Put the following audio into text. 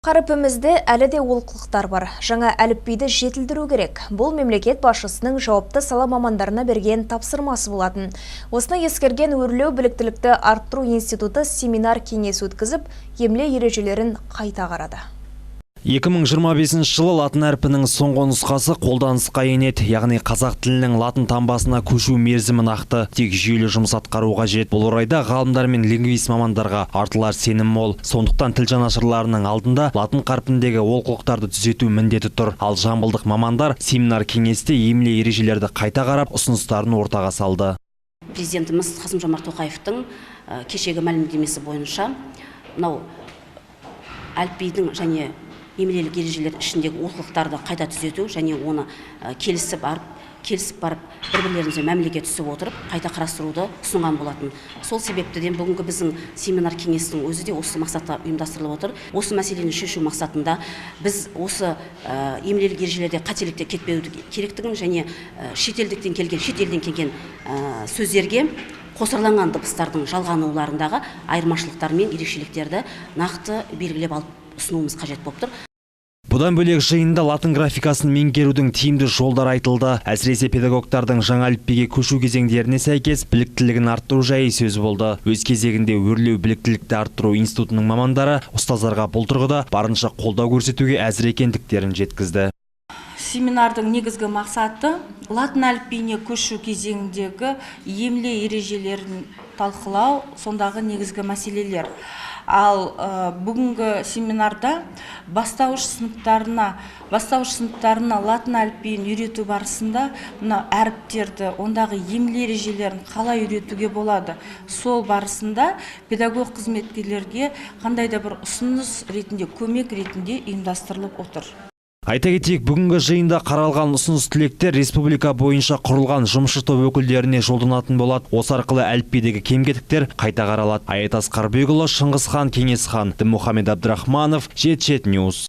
Қаріпімізде әлі де олқылықтар бар. Жаңа әліпбиді жетілдіру керек. Бұл мемлекет басшысының жауапты сала мамандарына берген тапсырмасы болатын. Осыны ескерген Өрлеу біліктілікті арттыру институты семинар кеңес өткізіп, емле ережелерін қайта қарады. 2025 жылы латын әрпінің соңғы нұсқасы қолданысқа енеді, яғни қазақ тілінің латын таңбасына көшу мерзімі нақты. Тек жүйелі жұмыс атқару қажет. Бұл орайда ғалымдар мен лингвист мамандарға артылар сенім мол. Сондықтан тіл жанашырларының алдында латын қарпіндегі олқылықтарды түзету міндеті тұр. Ал жамбылдық мамандар семинар кеңесте емле ережелерді қайта қарап, ұсыныстарын ортаға салды. Президентіміз Қасым Жомарт Тоқаевтың кешегі мәлімдемесі бойынша мынау әліпбидің және емлелік ережелер ішіндегі олқылықтарды қайта түзету және оны келісіп барып, бір бірлерімізбен мәмілеге түсіп отырып, қайта қарастыруды ұсынған болатын. Сол себептіден бүгінгі біздің семинар кеңестің өзі де осы мақсатта ұйымдастырылып отыр. Осы мәселені шешу мақсатында біз осы емлелік ережелерде қателіктер кетпеу керектігін және шетелдіктен келген, шетелден келген сөздерге қосарланған дыбыстардың жалғануларындағы айырмашылықтар мен ерекшеліктерді нақты белгілеп алып ұсынуымыз қажет болып тұр. Бұдан бөлек, жиында латын графикасын меңгерудің тиімді жолдары айтылды. Әсіресе педагогтардың жаңа әліпбиге көшу кезеңдеріне сәйкес біліктілігін арттыру жайы сөз болды. Өз кезегінде Өрлеу біліктілікті арттыру институтының мамандары ұстаздарға бұл тұрғыда барынша қолдау көрсетуге әзір екендіктерін жеткізді. Семинардың негізгі мақсаты – латын әліпбиіне көшу кезеңіндегі емле ережелерін талқылау, сондағы негізгі мәселелер. Ал бүгінгі семинарда бастауыш сыныптарына латын әліпбиін үйрету барысында мына әріптерді, ондағы емле ережелерін қалай үйретуге болады, сол барысында педагог қызметкерлерге қандай да бір ұсыныс ретінде, көмек ретінде ұйымдастырылып отыр. Айта кетейік, бүгінгі жиында қаралған ұсыныс тілектер республика бойынша құрылған жұмысшы топ өкілдеріне жолданатын болады. Осы арқылы әліпбидегі кем-кетіктер қайта қаралады. Аят Асқарбекұлы, Шыңғысхан Кеңесхан, Дінмұхамед Абдрахманов, Жеті Ньюс.